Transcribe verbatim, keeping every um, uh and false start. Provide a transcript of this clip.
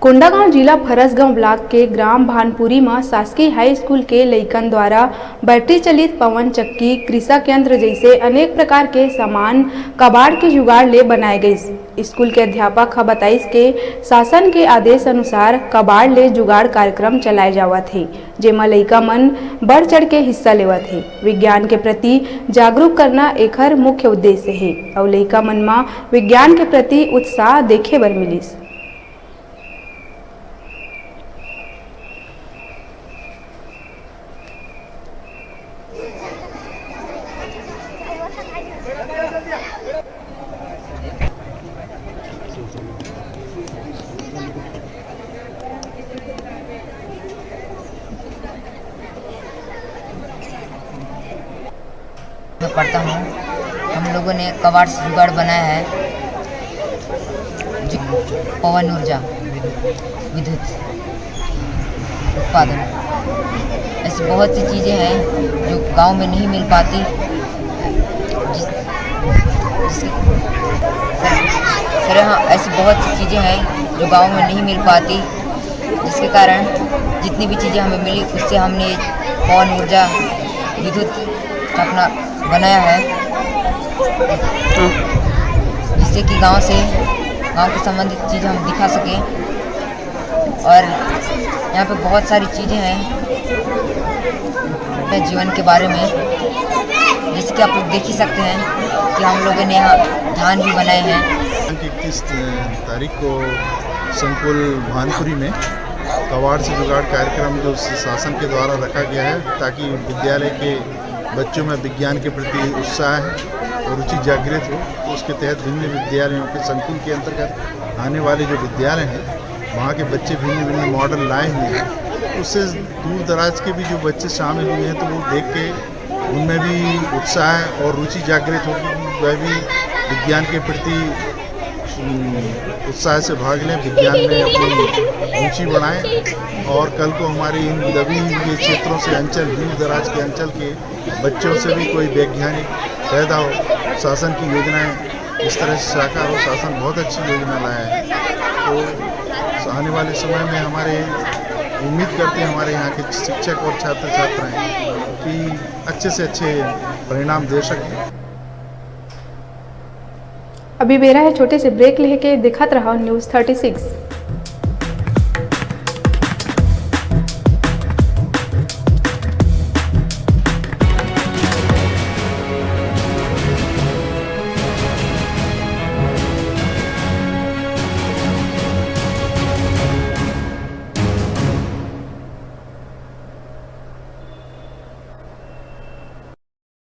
कोंडागांव जिला फरसगांव ब्लॉक के ग्राम भानपुरी म शासकीय हाई स्कूल के लइकन द्वारा बैटरी चलित पवन चक्की, कृषक यंत्र जइसे अनेक प्रकार के सामान कबाड़ के जुगाड़ ले बनाए गइस। स्कूल के अध्यापक ह बताइस के शासन के आदेश अनुसार कबाड़ ले जुगाड़ कार्यक्रम चलाए जावत हे, जेमा लइका मन बढ़ चढ़ के हिस्सा लेवत हे। विज्ञान के प्रति जागरूक करना एखर मुख्य उद्देश्य हे अउ लइका मन म विज्ञान के प्रति उत्साह देखे बर मिलिस। मैं पढ़ता हूँ। हम लोगों ने कबाड़ से जुगाड़ बनाया है, जो पवन ऊर्जा, विद्युत उत्पादन, ऐसी बहुत सी चीज़ें हैं जो गांव में नहीं मिल पाती, जिस, जिसके सर, हाँ, ऐसी बहुत सी चीज़ें हैं जो गांव में नहीं मिल पाती, जिसके कारण जितनी भी चीज़ें हमें मिली, उससे हमने पवन ऊर्जा, विद्युत अपना बनाया है, जिससे कि गांव से, गांव के संबंधित चीज़ें हम दिखा सकें। और यहाँ पे बहुत सारी चीज़ें हैं अपने जीवन के बारे में, जैसे कि आप लोग देख ही सकते हैं कि हम लोगों ने यहाँ धान भी बनाए हैं। इकतीस तारीख को संकुल भानपुरी में कबाड़ से जुगाड़ कार्यक्रम जो शासन के द्वारा रखा गया है, ताकि विद्यालय के बच्चों में विज्ञान के प्रति उत्साह और रुचि जागृत हो। तो उसके तहत विभिन्न विद्यालयों के संकुल के अंतर्गत आने वाले जो विद्यालय हैं, वहाँ के बच्चे भिन्न भिन्न मॉडल लाए हुए हैं। उससे दूर दराज के भी जो बच्चे शामिल हुए हैं, तो वो देख के उनमें भी उत्साह और रुचि जागृत होगी कि वह भी विज्ञान के प्रति, उम, उत्साह से भाग लें, विज्ञान में अपनी रुचि बढ़ाएं। और कल को हमारे इन सभी ये क्षेत्रों से, अंचल, दूर दराज के अंचल के बच्चों से भी कोई वैज्ञानिक पैदा हो, शासन की योजनाएं इस तरह से साकार हो। शासन बहुत अच्छी योजना लाया है, तो आने वाले समय में हमारे, उम्मीद करते हैं हमारे यहाँ के शिक्षक और छात्र छात्राएं कि अच्छे से अच्छे परिणाम दे सकें। अभी बेरा है छोटे से ब्रेक लेके, देखत रहो News Thirty Six।